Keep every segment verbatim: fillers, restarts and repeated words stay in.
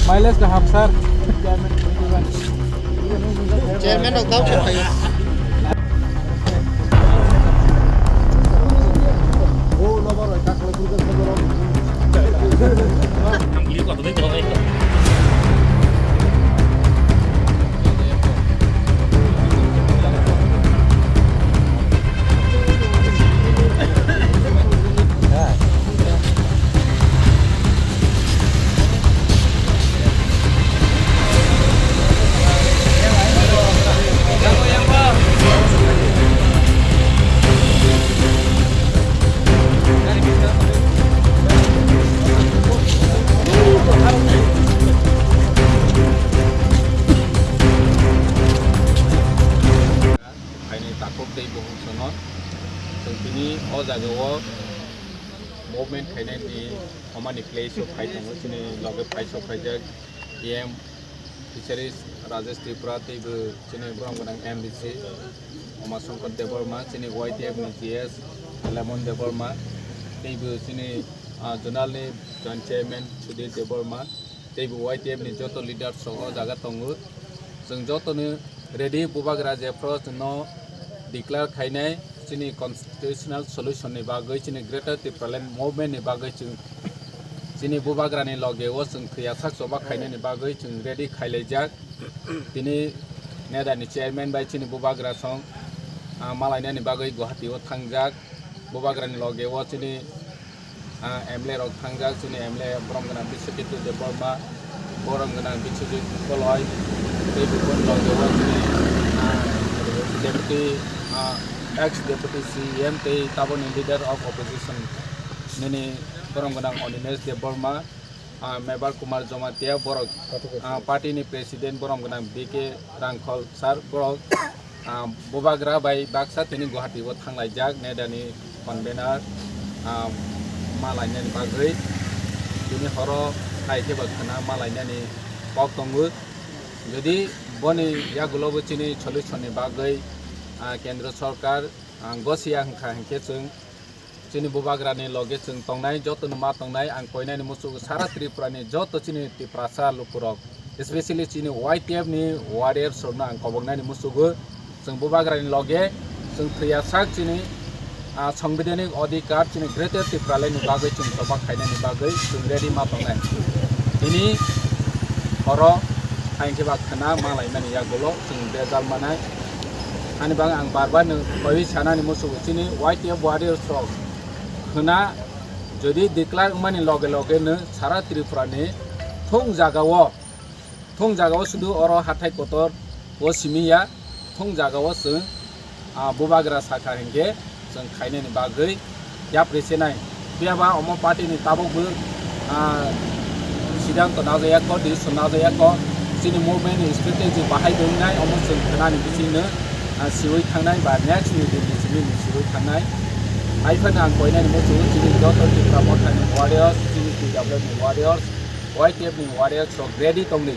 Mileage kaham, sir. Chairman rok tau se phaio. Phainai takhuk tei bukhuk sono chwng tini o jagao movement khainani omani place o phai tongo, chini loge phai sok khaijak E M Fisheries Rajesh Tripura tei bo chini borom gwnang M D C Uma Shankar Debbarma, chini Y T F ni G S Lemon Debbarma tei bo chini, ah, zonal ni joint chairman Sudhir Debbarma. Tei bo Y T F ni joto leaders rok o jaga tongo. Chwng joto no ready, bubagra jephru chwngno declare khainai chini constitutional solution ni bagwi, chini Greater Tipraland movement ni bagwi chwng chini bubagra ni loge o chwng thwiyasak choba khainani bagwi chwng ready khailaijak. Tini neda ni chairman bai chini bubagra song, ah, malainani bagwi Guwahati o thangjak. Bubagra ni loge o chini ah, M L A rok thangjak, chini M L A borom gwnang Biswaketu Debbarma, borom gwnang Biswajit Koloi, tei bini loge o chini, ah, deputy, ah, ex deputy C E M tei taboni leader of opposition nini borom gwnang Animesh Debbarma, ah, Mebar Kumar Jamatia borok, ah, party ni president borom gwnang B K Rangkhol sir borok, ah, bubagra bai baksa tini Guwahati o thanglaijak neda ni convener, ah, malainani bagwi tini horo hai khe bo khwna malainani kok tongo. Jodi boni yagulo bo chini solution ni bagwi, ah, Kendra Sorkar, ah, gosiya hwnkha hinkhe chwng chini bubagra ni loge chwng tongnai, joto no ma tongnai, ang koinani muchungo sara Tripura ni joto chini Tiprasa lukurok, especially chini Y T F ni warriors rokno ang koboknani muchungo. Chwng bubagra ni loge chwng thwiyasak chini, ah, sangbidhanik adhikar chini Greater Tipraland ni bagwi chwng choba khainani bagwi chwng ready ma tongnai. Tini oro hai khe ba khwna malaimani yagulo chwng bejal manai. Ani bagwi ang bar bar no kaiwi sanani muchungo chini Y T F warriors rok khwna jodi declare wngmani loge loge no sara Tripura ni thung jaga o, thung jaga o sudu oro hathai kotor o simi ya, thung jaga o chwng, ah, bubagra sakha hinkhe chwng khainani bagwi yapri se nai. Phiya ba omo party ni tabuk bo, ah, siddhanto najaya kho, decision najaya kho. Chini movement ni strategy bahai bo wngnai, omo chwng khwnani bisingno, ah, siwi thangnai ba next ni din ni simi ni siwi thangnai. Hai phano ang koinani muchungo chini joto Tipra Motha ni warriors, chini T W ni warriors, Y T F ni warriors rok ready tongdi.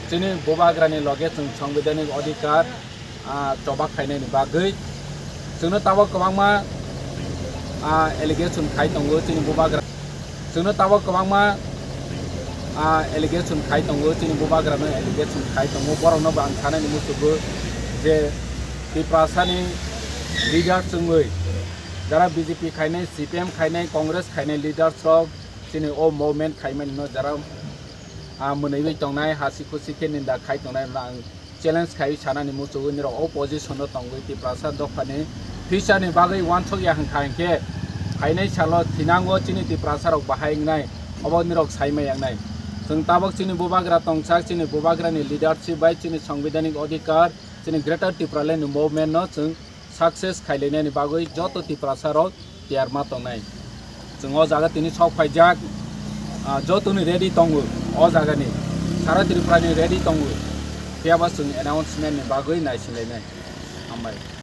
Chini bubagra ni loge chwng sangbidhanik adhikar, ah, choba khainani bagwi. Chwngno tabuk kwbangma, ah, allegation khai tongo chini bubagra. Chwngno tabuk kwbangma, ah, allegation khai tongo chini bubagrano allegation khai tongo. Borokno bo ang sanani muchungo je Tiprasa ni leader chwngwi jara B J P khainai, C P M khainai, Congress khainai leaders rok chini o movement khaimani no jara, ah, mwnwiwi tongnai, hasi khusi khe ninda khai tongnai rokno ang challenge khai sanani muchungo nirok o position o tongwi Tiprasa dophani future ni bagwi uansuk ya hwnkha hinkhe phainai salo thinango chini Tiprasa rok bahai wngnai obo nirok sai maya wngnai. Chwng tabuk chini bubagra tongsak, chini bubagra ni leadership bai chini sangbidhanik adhikar, chini Greater Tipraland ni movement no chwng success khailainani bagwi joto Tiprasa rok tiyar ma tongnai. Chwng o jaga tini sok phaijak, ah, jotoni ready tongo o jaga ni, sara Tripura ni ready tongo. Phiya ba chwng announcement ni bagwi naisinlainai. Hambai.